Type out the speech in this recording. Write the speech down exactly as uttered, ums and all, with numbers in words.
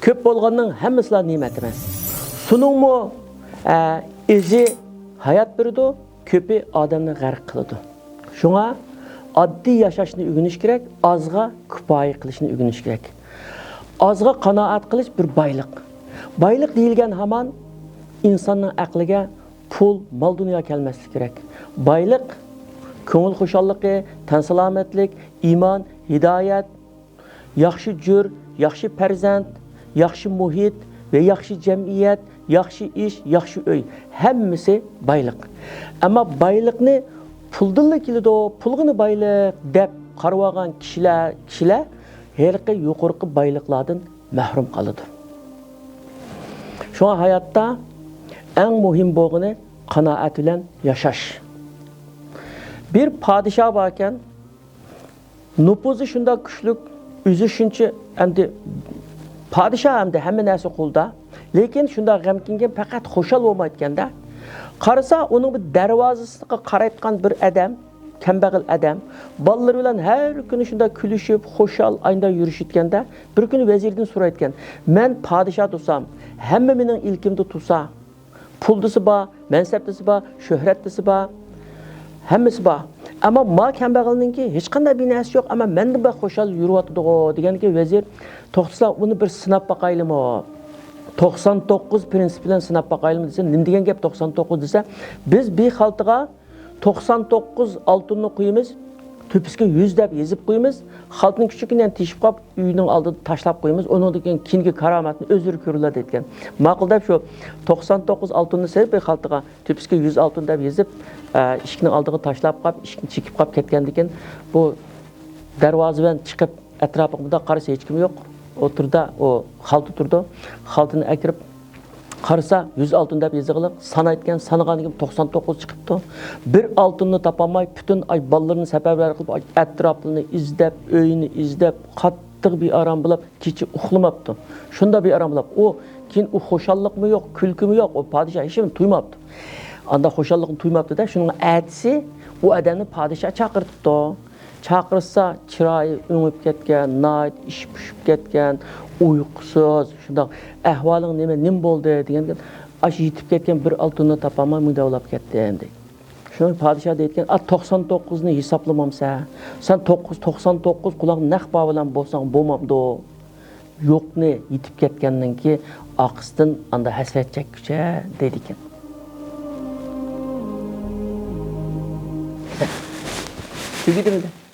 كۆپ بولغاننىڭ ھەممىسىلا نېمەت ئەمەس. سۇنىڭمۇ، ئە، ئېزى ھايات بېرىدۇ، كۆپى ئادەمنى غەرق قىلىدۇ. شۇڭا ئاددىي ياشاشنى ئۆگىنىش كېرەك، ئازغا كۇپايە قىلىشنى ئۆگىنىش كېرەك. ئازغا قانائەت قىلىش بىر بايلىق. بايلىق دېيىلگەن ھامان ئىنساننىڭ ئەقلىگە پۇل، مال-دۇنيا كەلمەسلىكى كېرەك. بايلىق، كۆڭۈل خۇشاللىقى، تەن سالامەتلىك، ئىمان، ھىدايەت، ياخشى جۈر، ياخشى پەرزەنت، ياخشى مۇھىت ۋە ياخشى جەمئىيەت، ياخشى ئىش، ياخشى ئۆي، ھەممىسى بايلىق. ئەمما بايلىقنى پۇلدىنلا كېلىدۇ، پۇلغىنا بايلىق دەپ قارىۋالغان كىشىلەر، كىشىلەر ھېلىقى يۇقىرىقى بايلىقلاردىن مەھرۇم قالىدۇ. شۇڭا ھاياتتا ئەڭ مۇھىم بولغىنى قانائەت بىلەن ياشاش. بىر پادىشاھ باركەن، نوپۇزى شۇنداق كۈچلۈك، ئۆزى شۇنچە، ئەمدى پادىشاھ ئەمدى ھەممە نەرسە قولىدا. لېكىن شۇنداق غەمكىنكەن، پەقەت خۇشال بولمايدىكەن-دە. قارىسا، ئۇنىڭ بىر دەرۋازىسىغا قارايدىغان بىر ئادەم، كەمبەغەل ئادەم، بالىلىرى بىلەن ھەر كۈنى شۇنداق كۈلۈشۈپ، خۇشال، ئاينداق يۈرۈشىدىكەن-دە. بىر كۈنى ۋەزىردىن سورايدىكەن، مەن پادىشاھ تۇرسام، ھەممە مېنىڭ ئىلكىمدە تۇرسا، پۇلدىسى بار، مەنسەپتىسى بار، شۆھرەتتىسى بار، ھەممىسى بار. ئەمما ما كەمبەغەلنىڭكى ھېچقانداق بىر نەرسىسى يوق، ئەمما مەندىن بەك خۇشال يۈرۈۋاتىدىغۇ دېگەندىكىن ۋەزىر، توختىسىلا، ئۇنى بىر سىناپ باقايلىمۇ؟ توقسان توققۇز پىرىنسىپ بىلەن سىناپ باقايلىمۇ دېسە، نېمە دېگەن گەپ توقسان توققۇز دېسە، بىز بىر خالتىغا توقسان توققۇز ئالتۇننى قويىمىز، تۆپىسىگە يۈز دەپ يېزىپ قويىمىز، خالتىنىڭ كىچىككىنە تېشىپ قاپ، ئۆينىڭ ئالدىدا تاشلاپ قويىمىز، ئۇنىڭدىن كېيىن كېيىنكى كارامەتنى ئۆزلىرى كۆرۈرلەر دەيدىكەن. ماقۇل دەپ شۇ توقسان توققۇز ئالتۇننى سېلىپ بىر خالتىغا، تۆپىسىگە يۈز ئالتۇن دەپ يېزىپ، ئە، ئىشىكنىڭ ئالدىغا تاشلاپ قاپ، ئىشىكنى چېكىپ قاپ كەتكەندىن كېيىن، بۇ دەرۋازىۋەن چىقىپ، ئەتراپىغا مۇنداق قارىسا، ھېچكىم يوق. ئوتتۇرىدا ئۇ خالتا تۇرىدۇ. خالتىنى ئەكىرىپ قارىسا، يۈز ئالتۇن دەپ يېزىلغان، سانايدىكەن، سانىغاندىن كېيىن توقسان توققۇز چىقىپتۇ. بىر ئالتۇننى تاپالماي، پۈتۈن ئاي بالىلىرىنى سەپەرۋەر قىلىپ، ئاي ئەتراپلىرىنى ئىزدەپ، ئۆيىنى ئىزدەپ، قاتتىق بىئارام بولۇپ، كېچە ئۇخلىماپتۇ. شۇنداق بىئارام بولۇپ، ئۇ كېيىن ئۇ خۇشاللىقمۇ يوق، كۈلكىمۇ يوق، ئۇ پادىشاھ ھېچنېمىنى تۇيماپتۇ. ئاندا خۇشاللىقنى تۇيماپتۇ-دە، شۇنىڭ ئەتىسى ئۇ ئادەمنى پادىشاھ چاقىرتىپتۇ. چاقىرسا، چىرايى ئۆڭۈپ كەتكەن، ناھايىتى ئىچى پۇشۇپ كەتكەن، ئۇيقۇسىز، شۇنداق، «ئەھۋالىڭ نېمە، نېمە بولدى؟» دېگەندىكىن، «ئاشۇ يېتىپ كەتكەن بىر ئالتۇننى تاپالماي مۇنداق بولاپ كەتتىم» دېدى. شۇنىڭ پادىشاھ دەيدىكەن، «ئا، توقسان توققۇزنى ھېسابلىمامسەن؟ سەن توققۇز، توقسان توققۇز قۇلاق نەق بار بىلەن بولساڭ بولمامدۇ؟ يوقنى يېتىپ كەتكەننىڭكى ئارقىسىدىن ئاندا ھەسرەت چەككۈچە» دەيدىكەن. تۈگىدىمدە؟